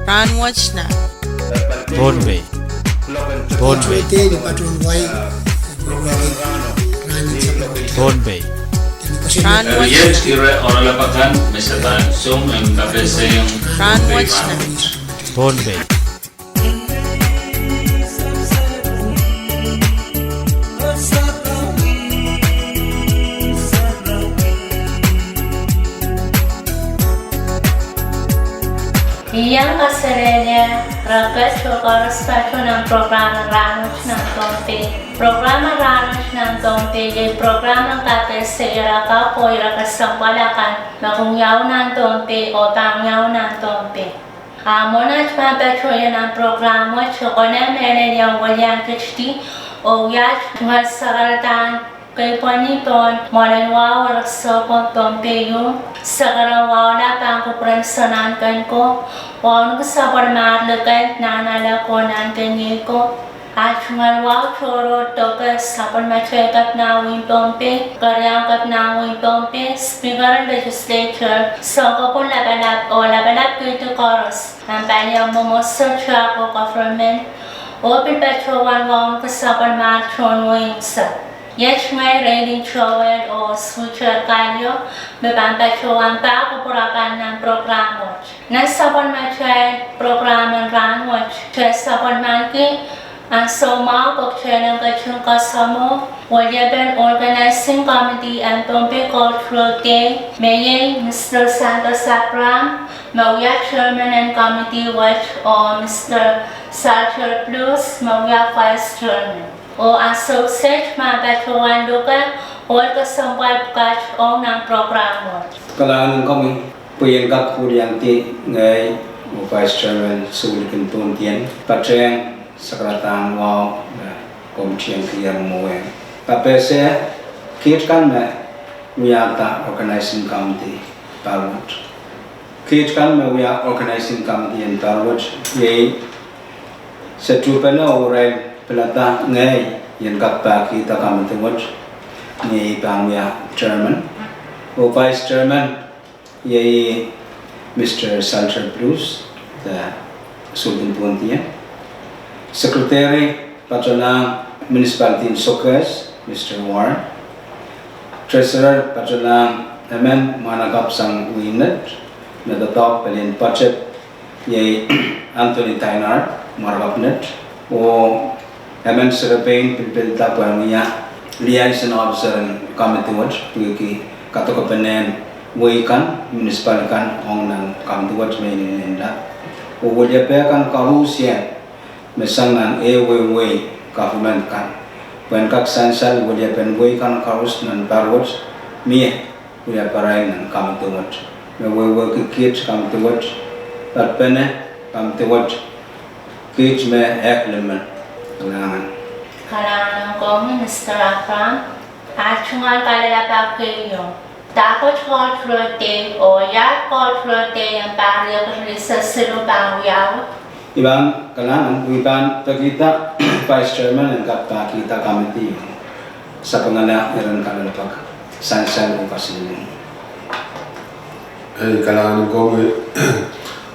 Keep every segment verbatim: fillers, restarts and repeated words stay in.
Rahnwet nan Pohnpei. Pohnpei. Pohnpei. Rahnwet nan Pohnpei. Iang kaselehlie rehn kitail koaros patohwan nan program en Rahnwet nan Pohnpei. Program en Rahnwet nan Pohnpei iei program en kapehse ire kapw oh ire kesempwal akan me kin wiawi nan Pohnpei oh pahn wiawi nan Pohnpei. A mwohn aht pahn patohwan nan program wet, I konehng mehlel iang welian ketidi oh wia tungoal sakaradahn keipweni pohn mwoalen wahu erekiso ko Pohnpei ieu, sakaradahn wahu lap pahn kupwuren Sounkomour, wahu en kesempwal me leken nan ale ko nan keniei ko. A tungoal wahu tohrohr doke sapwellimatail kepina wehin Pohnpei, keriau kepina wehin Pohnpei, Speaker en Legislature, Sounkopwung Lapalap oh lapalap kidi koaros nan palien mwomwohdiso tiahk oh government, oh pil patohwan wahu en kesempwal me tohn wehi unsek. Iet ngehi Raylene Joel oh Suter Kalio me pahn patohwan pahn kupwur akan nan program wet. Nan sapwellimatail program en rahnwet, kitail sapwellimaniki ansou mwahu pwe kitail en ketin kasamwo weliepen Organizing Committee en Pohnpei Cultural Day, me iei Mister Santos Abraham me wia Chairman en Committee wet oh Mister Salter Blues me wia Vice Chairman. Oh ansou kiset me patohwan luke ohl kesempwal pwukat ong nan program wet. Kalahngan en komwi pwe I en kak weliandi ngehi oh Vice Chairman Suwilikin Pohnpei en patehng sakaradahn wahu me komw kihong mwowe. Kapehse kiht kan me wiahda Organizing Committee pahr wet. Kiht kan me wia Organizing Committee en pahr wet, iei se tuhpene oh irail pilada ngehi I en kak pahkihda committee wet, ni ei pahn wia Chairman oh Vice Chairman, iei Mister Salter Blues, de Suwilikin Pohnpei. Secretary patohlahng Municipality en Sokehs, Mister Warren. Treasurer patohlahng emen mwahnakapw sang wehi Net, me doadoahk pelien budget, iei Anthony Tynard, mwahnakapw Net, oh emen serepein pilipilda pwehn wia liaison officer en committee wet, pwehki kadokepenen wehi kan, municipality kan ong nan committee wet me inenen lap. Oh weliepe kan koaros me sang nan ehu wehi government kan, pwehn kak sansal weliepen wehi kan koaros nan pahr wet, mie wia pahrail nan committee wet. Me wehwehki kiht committee wet, patpene committee wet, kiht me ehk limmen. Kalahngan. Kalahngan komwi, Mister Abraham. A tungoal kalelapak keieu: Dahkot Cultural Day oh ia Cultural Day en pahr riekid rieisek siluh pahn wiawi? I pahn kalahngan, I pahn pekihda Vice Chairman en kak pahkihda committee, sapengala iren kalelapak, sansal oh kaselehlie. Ei, kalahngan komwi,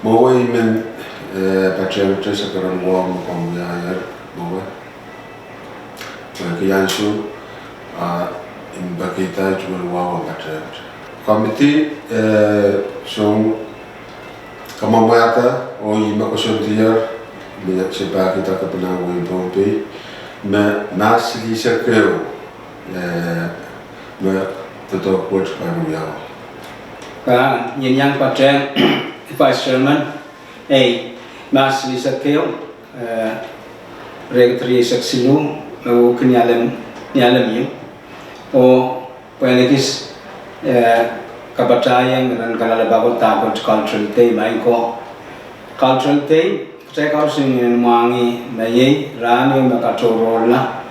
mwowe I men, eh, patehngete sakaradahn wahu me komw wiahier mwowe. Pwehki ansou, ah, I men pekihda tungoal wahu en patehng committee, eh, soun kamwomwada oh ih me koasoandier me se pahkihda kepina wehin Pohnpei me Mahs silihsek ehu, eh, me doadoahk wet pahn wiawi. Kalahngan, I en iang patehng Vice Chairman, ei, Mahs silihsek ehu, eh, riekid rieisek siluh, me wehwehki ni alem, ni alem ieu, oh pwehn ekis, eh, kapatahieng iren kalelapak ko Dahkot Cultural Day, maing ko. Cultural Day, kitail koaros inenen mwahngih me iei rahn ieu me katohrohrla,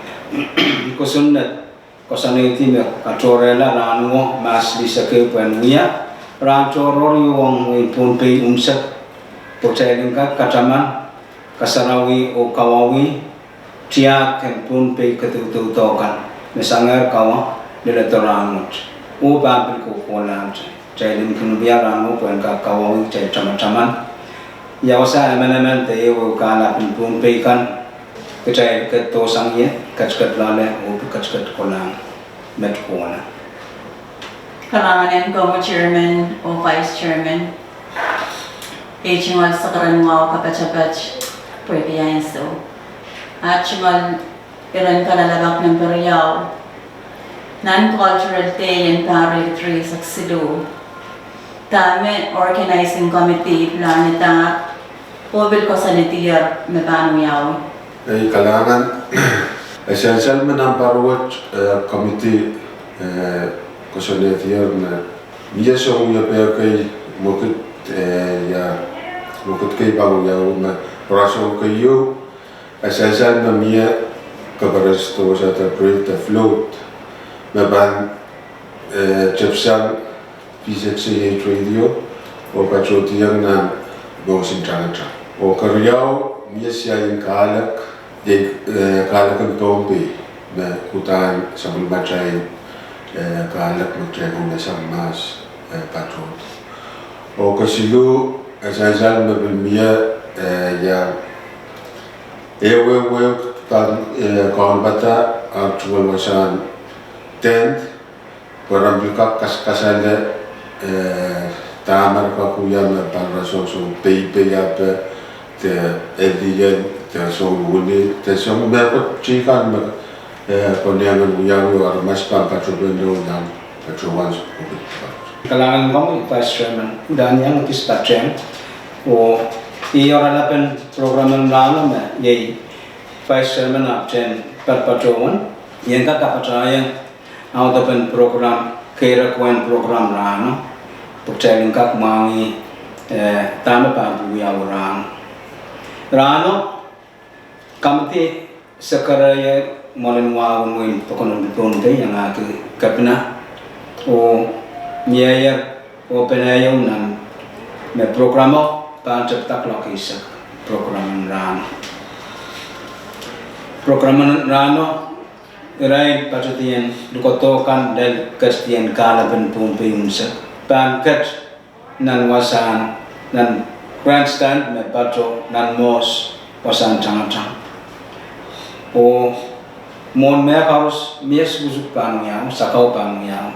kosonned koasoanehdi me katohrehla rahno, Mahs silihsek ehu, pwehn wia rahn tohrohr ieu ong wehin Pohnpei unsek, pwe kitail en kak kataman, kasarawi oh kawauwi tiahk en Pohnpei kadaudokdo kan me sangehr kawa leledo rahnwet oh pahn pil kohkohlahte. Kitail en kin wia rahno pwehn kak kawauwi kitail tamataman. Ia wasa emenemen de ehuehu kahlap en Pohnpei kan, kitail ket dohsang ie, ketiket loale, oh pil ketiket kolahng met kohla. Kalahngan en komwi Chairman oh Vice Chairman. Ei tungoal sakaradahn wahu kapatapat pwehki ansou. Aht tungoal iren kalelapak nempe riau nan Cultural Day en pahr riekid rieisek siluh. Dahme Organizing Committee pilahnedahr oh pil koasoanehdier me pahn wiawi? Ei kalahngan, e sansal me nan pahr wet, eh, committee, eh, koasoanehdier me mie soangen wiepe kei, mwekid, eh, ia, mwekid kei pahn wiawi me rasehng keieu, e sansal me mie kaparasdohsa de parade de float me pahn, eh, tepsang V six A H radio oh patohdiong nan mousin tangatang. Oh keriau, mie siain kahlek, iei, eh, kahlek en Pohnpei me uhdahn sapwellimatail, eh, kahlek me kitail kin sang mahs, eh, patohdo. Oh kesiluh, e sansal me pil mie, eh, ia, ehuehu pahn, eh, kaunopada, aht tungoal wasahn tent, pwe re pil kak kas-, kasale, eh, dahme re kak wia me pahn rasehng soangen peipei ape, de elien, de soangen wini, de soangen mehkot teikan me, eh, konehng en wiawi oh aramas pahn patohdo nan patohwan. Kalahngan komwi Vice Chairman, udahn iang kis patehng, oh ih oaralapen program en rahno me iei Vice Chairman ahpw kin patpatohwan, ien kak kapatahieng audepen program, keirek wehn program rahno, pwe kitail en kak mwahngih, eh, dahme pahn wiawi rahno. Rahno, kamidi sekere ie mwoalen wahun wehin Pokono Pohnpei iangahki kepina, oh mieier oh peneieu nan me programo pahn tepda kuloak eisek, program en rahno. Program en rahno, irail patohdiong lukodo kan lel ketidien kahlap en Pohnpei unsek pahn ket nan wasahn, nan grandstand me patoh nan mohs wasahn tangatang. Oh mwohn mehkoaros mie sukosuk pahn wiawi, sakau pahn wiawi,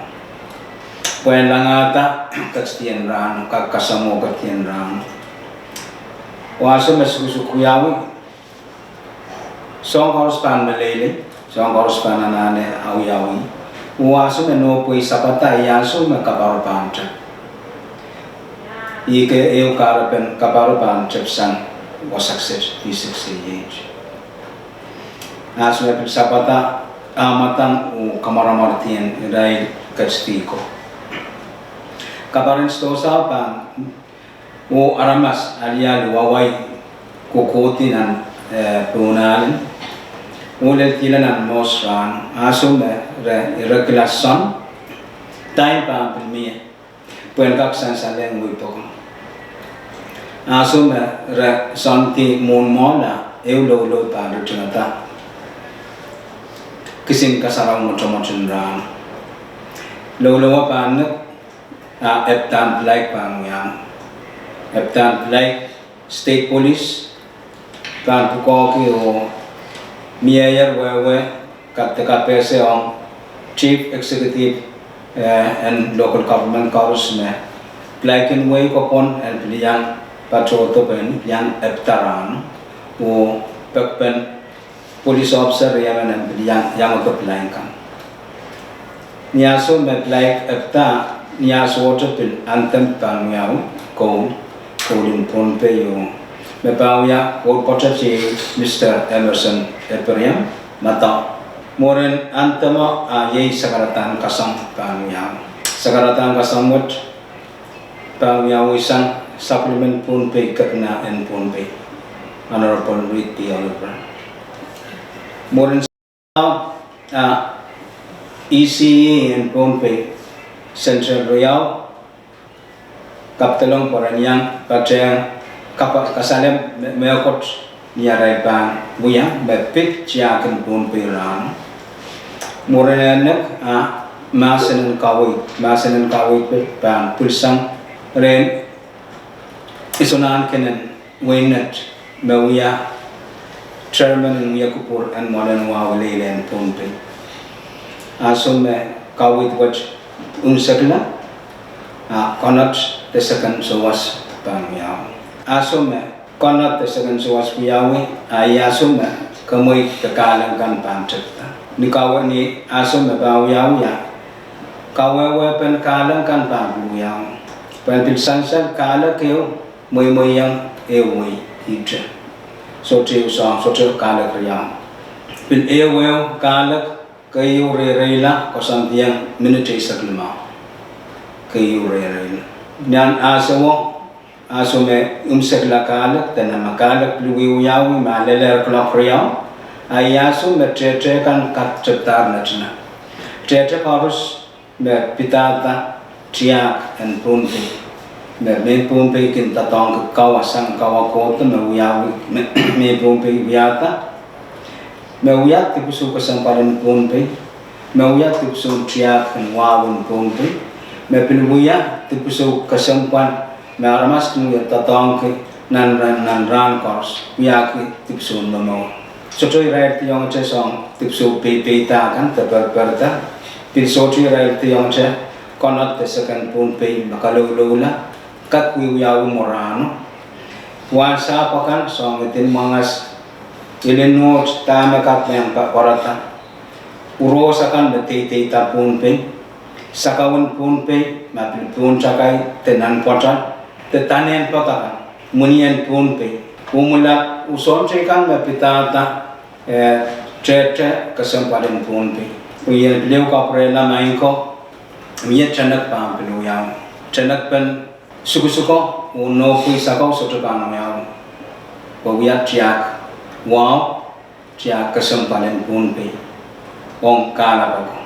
pwehn langada ketidien rahno, kak kasamwo ketidien rahno. Oh ahnsou me sukosuk wiawi, soahng koaros pahn meleilei, soahng koaros pahn anahne awiawi. Oh ahnsou me nohpwei sapada, ih ahnsou me kaparo pahn tep. Ih ke ehu kahrepen kaparo pahn tepsang wasa kiset V six A H. Ahnsou me pil sapada, ah, mwadang oh kamwaramwardien irail ketidi ko. Kaparen sidohsa pahn oh aramas alialu wawai kohkohdi nan, eh, Pohnpei, oh lel dihla nan mohs rahno, ahnsou me re irregular sound time pahn pil mie, pwehn kak sansalehng wehi pokon. Ahnsou me re sound di mwohn mwohla, ehu loulou pahn ritingada kisin kasarawi mwotomwot en rahno. Loulou pahn nek, ah, epdahn flag pahn wiawi. Epdahn flag, state police pahn pwukoahki oh mieier wehwe, kak de kapehse ong chief executive, eh, en local government koaros me flag en wehi ko pwon en pil iang patohdo pwehn iang epda rahno, oh pekpen police officer emen en pil iang, iang epda flag kan. Ni ahnsou me flag epda, ni ahnsou wet pil anthem pahn wiawi, koul, koul en Pohnpei, oh me pahn wia koul pwoatet iei Mister Emerson Ephraim Madau. Mwurin anthem, ah, iei sakaradahn kasong pahn wiawi. Sakaradahn kasong wet pahn wiawi sang sapwellimen Pohnpei, kepina en Pohnpei, Honorable Reed P. Oliver. Mwurin, ah, E C E en Pohnpei Central riau kapdelong pwe ren iang patehng kapa-, kasale me-, mehkot ni arail pahn wia me pid tiahk en Pohnpei rahno. Mwurin e nek, ah, mahsen en kaweid, mahsen en kaweid pil pahn pwilsang rehn Isonahnken en Weinet me wia chairman en wia kupwur en mwoalen wahu lel en Pohnpei. Ahnsou me kaweid wet unsekla, a konot de seken souwas pahn wiawi. Ahnsou me konot de seken souwas wiawi, a iei ahnsou me kemweid de kahlek kan pahn tepda. Ni kawe ni ahnsou me pahn wiawi a kawehwehpen kahlek kan pahn pil wiawi. Pahn pil sansal kahlek ehu mweimweiong ehu wei ihte. Sohte ehu soahng, sohte kahlek riau. Pil ehu ehu kahlek keieu reireila koasoandiong minit eisek limau. Keieu reireila. Nan ahnsou, ahnsou me unsekla kahlek, de nan me kahlek pil wiwiawi me lelehr kuloak riau, a iei ahnsou me tehte kan kak tepdahr netina. Tehte koaros me pidada tiahk en Pohnpei. Me mehn Pohnpei kin doadoahngki kawa sang kawa kohdo me wiawi, me mehn Pohnpei wiahda. Me wia dipwisou kesempwal en Pohnpei. Me wia dipwisou tiahk en wahu en Pohnpei. Me pil wia dipwisou kesempwal me aramas kin wia doadoahngki nan rahn, nan rahn koaros, wiahki dipwisou momour. Sohte irail diongete soahng dipwisou peipeida kan de perperda. Pil sohte irail diongete konot de seken Pohnpei me kalouloula, kak wiwiawi mwo rahno. Wahnsahpw akan, soahng idin mwangas, ilinoht, dahme kak men pwarada. Urohs akan me deideida Pohnpei, sakau en Pohnpei, ma pil pohn takai de nan pwoatal, de dahnen pwoatal akan, mwinien Pohnpei, umwilap, oh soahng teikan me pidada, eh, tehte kesempwal en Pohnpei. Oh ien pil ehu kapwurehla maing ko, mie tenek pahn pil wiawi. Tenekpen sukosuko oh nohpwei sakau sohte pahn wiawi. Pwe wia tiahk wahu, tiahk kesempwal en Pohnpei ong kahlap ako.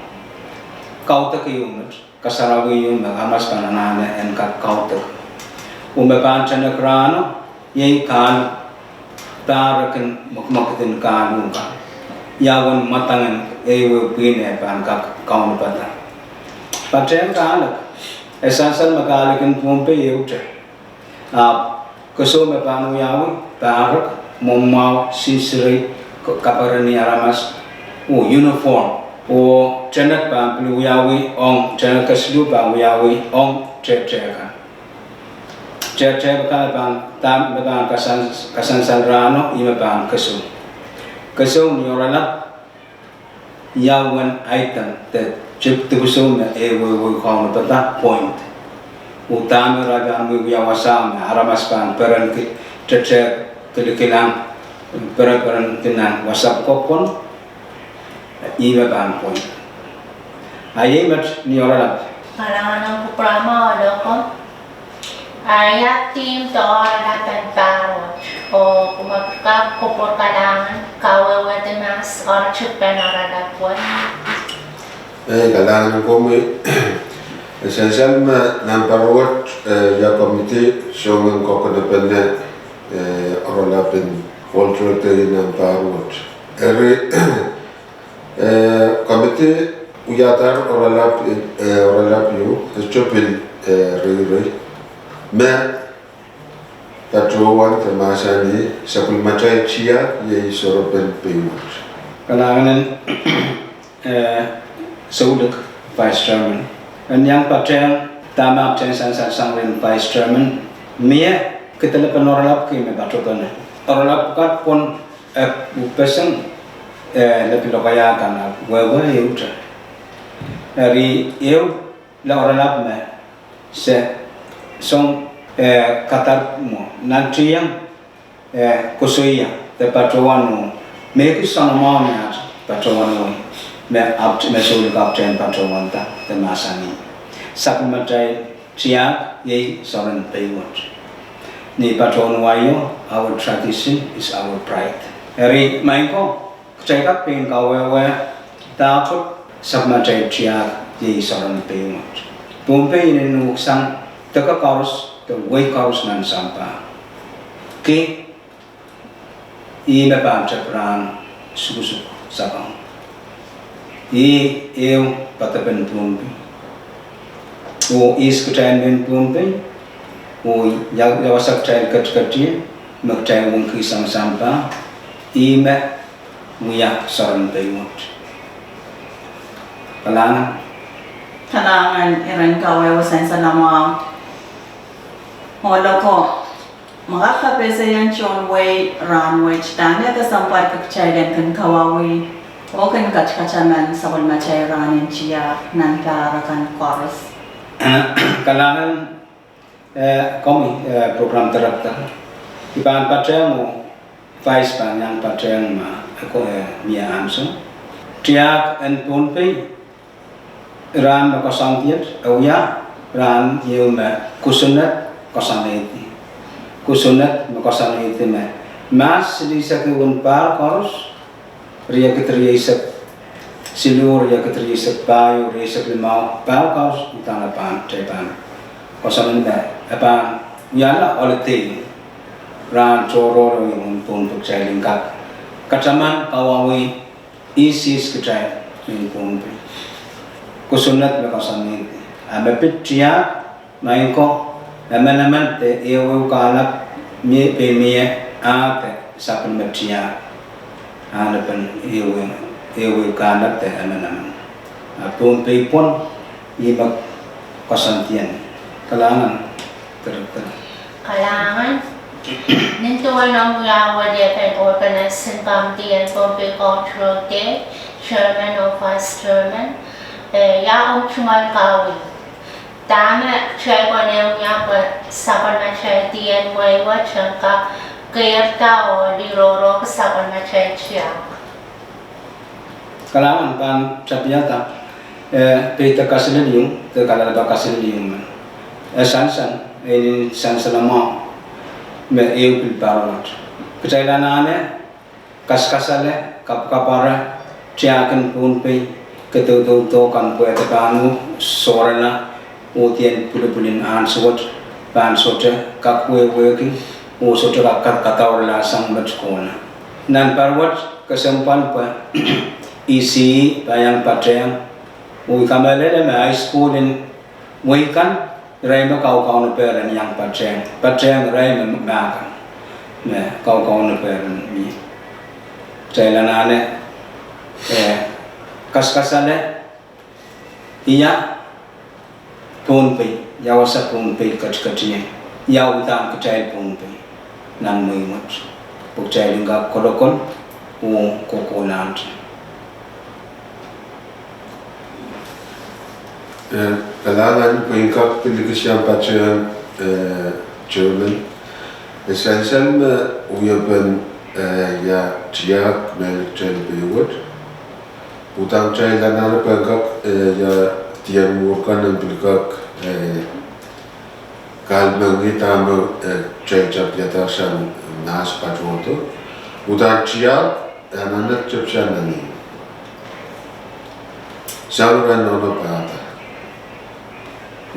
Kaudok ehu met, kasarawi ehu me aramas pahn anahne en kak kaudok. Oh me pahn tenek rahno, iei kahl, pahr kin mwekimwekid en kahl uhk kan. Ia uwen mwadang en ehu ehu pwihn e pahn kak kaunopada. Patehng kahlek, e sansal me kahlek en Pohnpei ehute. Ahpw kesou me pahn wiawi, pahrek, mwomwahu, sinsirei, k-, kaperen en aramas, oh uniform. Oh tenek pahn pil wiawi ong, tenek kesiluh pahn wiawi ong tehte kan. Tehte kan pahn, dahme pahn kasan-, kasansal rahno, ih me pahn kesou. Kesou ni oaralap, ia uwen item de dipwisou me e wehwehki kaunopada point. Oh dahme irail pahn wiewia wasa me aramas pahn perenki, tehte kilikilang, pereperenki nan wasa pwukoa pwon, ih me pahn point. A iei met ni oaralap. Kalahngan en kupwuramwa oh lokaia. Ia theme de oaralap en pahr wet, oh kumwa pil kak kupwur kalahngan, kawehwehdi mahs, oaritik pen oaralap wet. Eh, kalahngan en komwi, e sansal me nan pahr wet, eh, ia komiti soangen kokonepene, eh, oaralap en Cultural Day nan pahr wet. Eri, eh, komiti wiadahr oaralap, eh, oaralap ieu, e sohte pil, eh, reirei. Me patohwan de mahsanih, sapwellimatail tiahk iei sohropen pei wet. Kalahngan en, eh, soulik Vice Chairman. En iang patehng dahme ahpwtehn sansal sang rehn Vice Chairman, mie kidelepen oaralap kei me patohpene. Oaralap pwukat pwon, eh, upeseng, eh, lepin lokaia kan ahpw wehwe ehute. Eri ehu oaralap me se song, eh, kadar mwo nantihong, eh, koasoia de patohwan oh mehkis soangen mwahu me aht patohwan wei me aht, me soulik ahpwtehn patohwanda de mahsanih, sapwellimatail tiahk iei soaren pei wet. Ni patohwan wai o, our tradition is our pride. Eri maing ko, kitail kak pein kawehwe dahkot sapwellimatail tiahk iei soaren pei wet. Pohnpei inenen uhk sang deke koaros de wehi koaros nan sampah. Ki, ih me pahn tepda rahn sukusuk sakau. Ih ehu poadopen Pohnpei. Oh ihs kitail mehn Pohnpei, oh ia, ia wasa kitail ketiket ie, me kitail wungki sang sampah, ih me wia soaren pei wet. Kalahngan. Kalahngan iren kawehwe sansal mwahu. Ohloko, ma ke kapehsehiong tohn wehi rahnwet, dahme kesempwal kitail en kin kawauwih oh kin katkataman sapwellimatail rahn en tiahk nan pahr akan koaros? Kalahngan, eh, komwi, eh, program director. I pahn patehng oh vice pahn iang patehng ma, eh, ko, eh, mie ansou. Tiahk en Pohnpei, rahn me koasoandi et, e wia rahn ieu me Kusunet Koasoanehdi. Kusunet me Koasoanehdi me Mahs silihsek ehu en pahr koaros, riekid rieisek siluh, riekid rieisek pahieu, rieisek limau, pahr koaros, udahn e pahn, kitail pahn koasoanehdi me e pahn wiahla holiday, rahn tohrohr ehu en Pohnpei, kitail en kak kataman kawauwih isis kitail mehn Pohnpei. Kusunet me koasoanehdi. A me pid tiahk, maing ko, emenemen de ehuehu kahlap mie, pei mie, ah de sapwellime tiahk, ah de pen ehuehu, ehuehu kahlap de emenemen. A Pohnpei pwon, ih me koasoandien. Kalahngan. Kalahngan. Nin duwen omw wiawi lih pen organizing committee en Pohnpei Cultural Day, chairman oh vice chairman, eh, ia omw tungoal kawi? Dahme kitail konehng wia pwe sapwellimatail dih en wehi wet en kak keirda oh lirohrohki sapwellimatail tiahk? Kalahngan, pahn tapiada, eh, peidek kaselel ieu, de kalelapak kaselel ieu me, eh, sansal, eh, nin sansal mwahu me ehu pil pahr wet. Kitail anahne kaskasale, kapwkapware tiahk en Pohnpei, ke doudoudo kan pwe de pahn sohrala oh dien pwulopwul en ansou wet pahn sohte kak wehwehki oh sohte kak, kak, kadaurala sang met kohla. Nan pahr wet kesempwal pwe E C E pahn iang patehng, oh I kamehlele me high school en wehi kan, irail me kaukaunopehr en iang patehng, patehng irail me mahk kan, me kaukaunopehr en mie. Kitail anahne, eh, kaskasale, ia Pohnpei, ia wasa Pohnpei ketiket ie, ia uhdahn kitail Pohnpei nan mwehi wet, pwe kitail en kak kolokol oh kohkohlahte. Eh, kalahngan, pwe I kak pil kisehn patehng, eh, chairman. Eh, sansal me wiepen, eh, ia tiahk me kitail pei wet, uhdahn kitail anahne pwe kak, eh, ia dien mwuhr kan en pil kak, eh, kahlemengki dahme, eh, kitail tapiada sang mahs patohdo. Uhdahn tiahk, eh, anahne tepda nan ih. Sang ren nohno pahpa.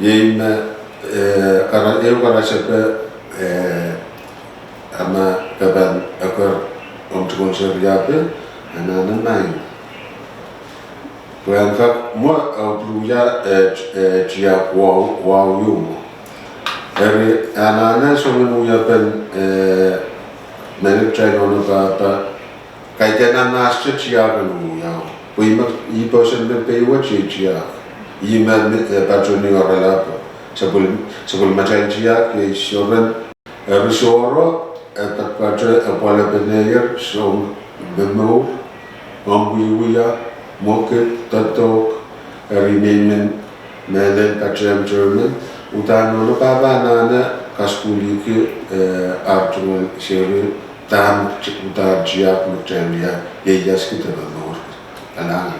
Iei me, eh, kara-, ehu karasepe, eh, a ma ke pahn eker omw tungoal seri ape, anahne maing. Pwe en kak mwo, eh, pil wia, eh, t-, eh, tiahk wahu, wahu ieu mwo. Eri anahne soangen wiepen, eh, mehn kitail nohno pahpa, kaidehn nan mahs tiahk en wiawi. Pwe ih me, ih person me pei wet iei tiahk. Ih me, me, eh, patehng oaralap. Sapwel-, sapwellimatail tiahk iei soaren, eh, eri sohro, eh, patpate, eh, pwalepen ehier, soangen mour, omw wiewia, mwekid, doadoahk, eri I men mehlel patehng chairman, uhdahn nohno pahpa anahne kasukuhlihki, eh, ar tungoal seri, dahme, uhdahn tiahk me kitail wia, ieiaski de momour. Kalahngan.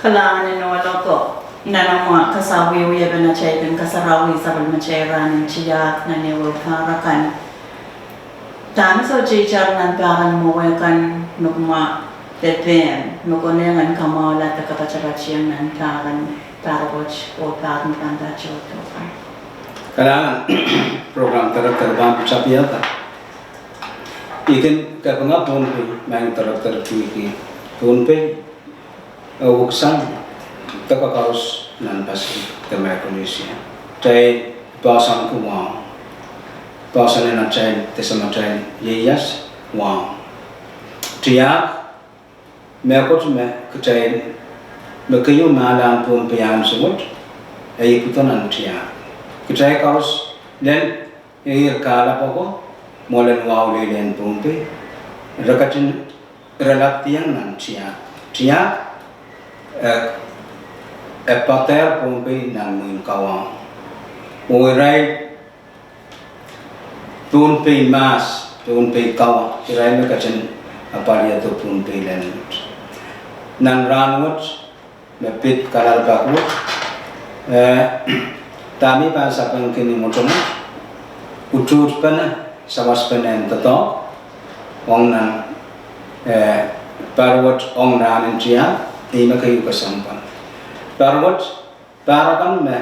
Kalahngan en ohloko, nan amwa kasawiewiepen atail kin kasarawi sapwellimatail rahn en tiahk nan ehuehu pahr akan. Dahme sohte itar nan pahr en mwowe kan me kumwa pepehm, me konehng en kamwahula de kapatapatieng nan pahr en pahr wet oh pahr me pahn patohdo kan? Kalahngan, program director pahn tapiada. I kin kapinga Pohnpei, maing director, pwehki Pohnpei e weksang deke koaros nan Pacific de Micronesia. Kitail poahsoanki wahu. Poahsoan en atail, de samatail, ieias, wahu. Tiahk, mehkot me kitail, me keieu me ahlahng Pohnpei ansou wet, e ipwidi nan tiahk. Kitail koaros, lel, ire kahlap ako, mwoalen wahu lel en Pohnpei, re ketin iralap diong nan tiahk. Tiahk, e, e poader Pohnpei nan mwein kawahu. Oh irail Pohnpei mahs, Pohnpei kawa, irail me ketin apwalihada Pohnpei lel wet. Nan rahn wet, me pid kalelapak wet, eh, dahme I pahn sapengki ni mwotomwot, utuht pene, sawas pene en doadoahk, ong nan, eh, pahr wet ong rahn en tiahk, ihme keieu kesempwal. Pahr wet, pahr akan me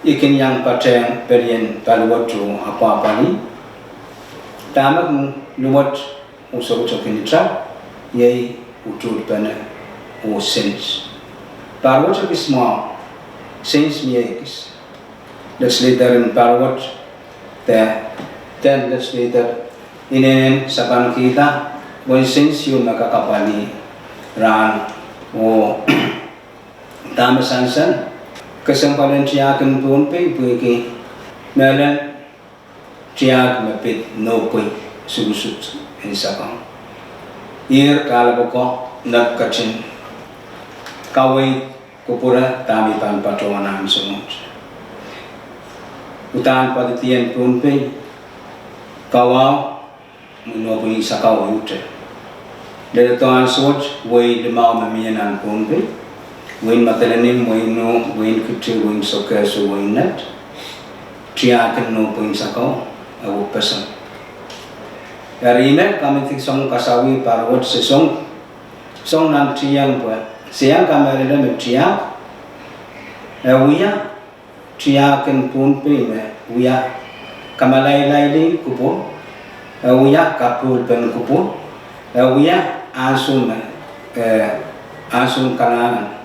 I kin iang patehng pelien paliwet oh apwapwalih. Dahme kin luwet oh sohte kin ita, iei utuht pene oh sens. Pahr wet ekis mwahu, sens mie ekis. Legislator en pahr wet, de, de legislator inenen sapankihda, uwen sens ieu me kak apwalih rahn oh dahme sansal, kesempwal en tiahk en Pohnpei pwehki mehlel tiahk me pid nohpwei sukusuk en sakau. Ire kahlap ako me ketin kaweid kupwure dahme I pahn patohwan ansou wet. Uhdahn pwedidien Pohnpei, kawahu, mwein nohpwei sakau uhte. Leledo ansou wet, wehi limau me mie nan Pohnpei, wehin Madolenihmw, wehin Inoh, wehin Kiti, wehin Sokehs, wehin Nett, tiahk en nohpwei sakau, e wepeseng. Eri I men kamehlele soangen kasawih pahr wet se song, song nan tiahk pwe, se iang kamehlele me tiahk, e wia, tiahk en Pohnpei me wia kamalailai kupwur, e wia kapohlpen kupwur, e wia ansou me, eh, ansou kalahngan,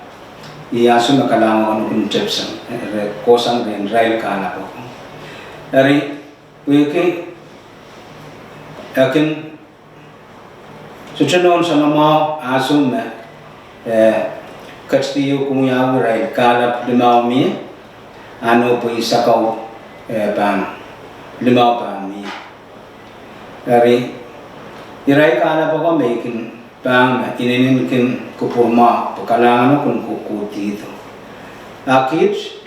ih ansou me kalahngan kin tepsang, eh, re kohsang rehn irail kahlap ako. Eri, wehwehki, e kin sohte nohn soanamwahu ansou me, eh, ketidi ieu kumwail irail kahlap limau mie, a nohpwei sakau, eh, pahn, limau pahn mie. Eri, irail kahlap ako me I kin pahn me inenen kin kupwur mwahu, pwe kalahngan o kin kuhkuhdihdo. A kiht,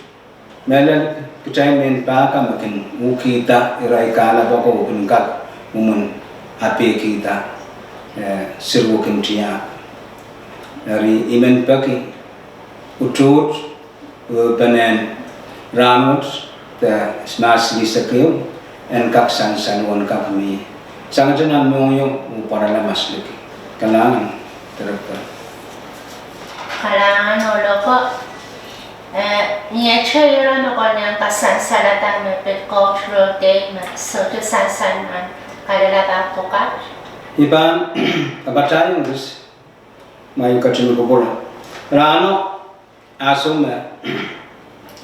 mehlel kitail mehn pahka me kin uhkihda irail kahlap ako oh kin kak mwomwen apehkihda, eh, siruwek en tiahk. Eri I men peki utuht, eh, pene en rahn wet, de mahs silihsek ehu, en kak sansal oh en kak mie. Sangete nan mohngiong oh pwarala masliki. Kalahngan, Director. Kalahngan ohl ako. Eh, ni eteiro me konehng kasansalada me pid Cultural Day me sohte sansal nan kalelapak pwukat? I pahn kapatahieng kis, ma I ketin kupwure. Rahno, ansou me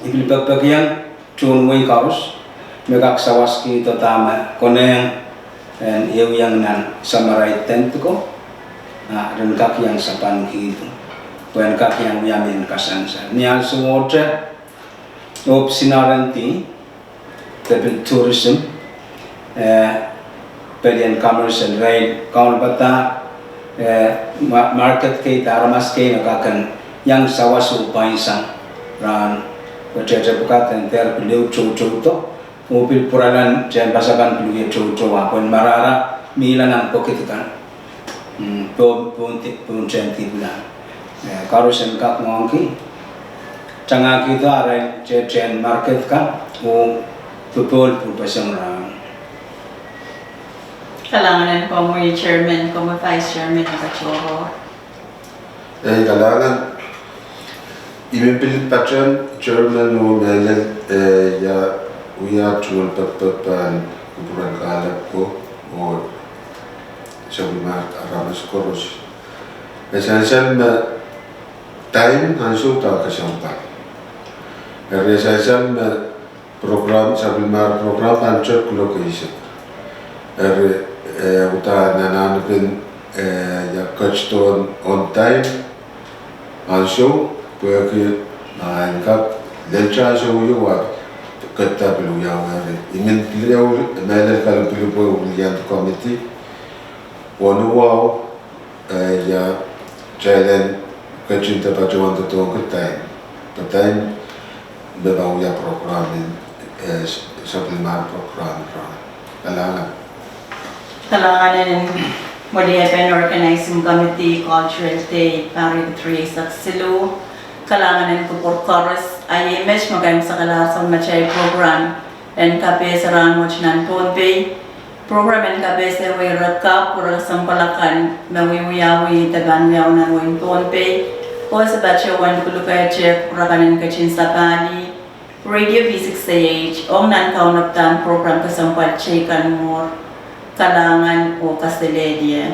I pil pekpekiong tohn wehi koaros me kak sawaskihdo dahme konehng en ieiang nan samarail tendko, a ren kak iang sapankihdo, pwe en kak iang wia mehn kasansal. Ni ansou wet, oh pwe sinarendi, de pil tourism, eh, pelien commerce en irail kaunopada, eh, ma-, market kei de aramas kei me kak en iang sawas oh pwainsang rahn, pwe tehte pwukat en dehr pil ehu toutoudo, oh pil pwuralahng tehnpas akan pil wie toutou, ahpw en marahra mihla nan pokit kan. Mm, pohn, pohn di-, pohn tehn dihpwla. Eh, koaros en kak ngoangki, tangahkihdo arail tehtehn market kan, oh popohl pwurpeseng rahn. Kalahngan en komwi Chairman, komwi Vice Chairman, katohrohr. Eh, kalahngan. I men pil patehng Chairman oh mehlel, eh, ia, wia tungoal pekpek pahn kupwuren kahlap ko, oh sapwellimomwi aramas koaros. E sansal me time ansou da kesempwal. Eri e sansal me program, sapwellimar program pahn tepda kuloak eisek. Eri, eh, udahn anahnepen, eh, ia ketidohn on time, ansou, pwehki, ah, en kak lel ansou ieu ah, ketido pil wiawi eri. I men pil ehu, mehlel kalimbilu pwe wiliandi committee. Wonewau, eh, ia, kitail en ketin de patohwan doadoahngki time. Pwe time me pahn wia program en, eh, sapwellimar program rahn. Kalahngan. Kalahngan en mweliepen Organizing Committee Cultural Day, pahr riekid rieisek siluh. Kalahngan en kupwur koaros, a iei met me kaimwisekala sang matail program en kapehse rahnwet nan Pohnpei. Program en kapehse wei rekap, pwurehng kesempwal akan me wiewiawi de pahn wiawi nan wehin Pohnpei. Oh se patohwan lukulukehte pwurehng akan en ketin sapahl radio V six A H, ong nan kaunopada en program kesempwal teikan mwuhr. Kalahngan oh kaselehlie.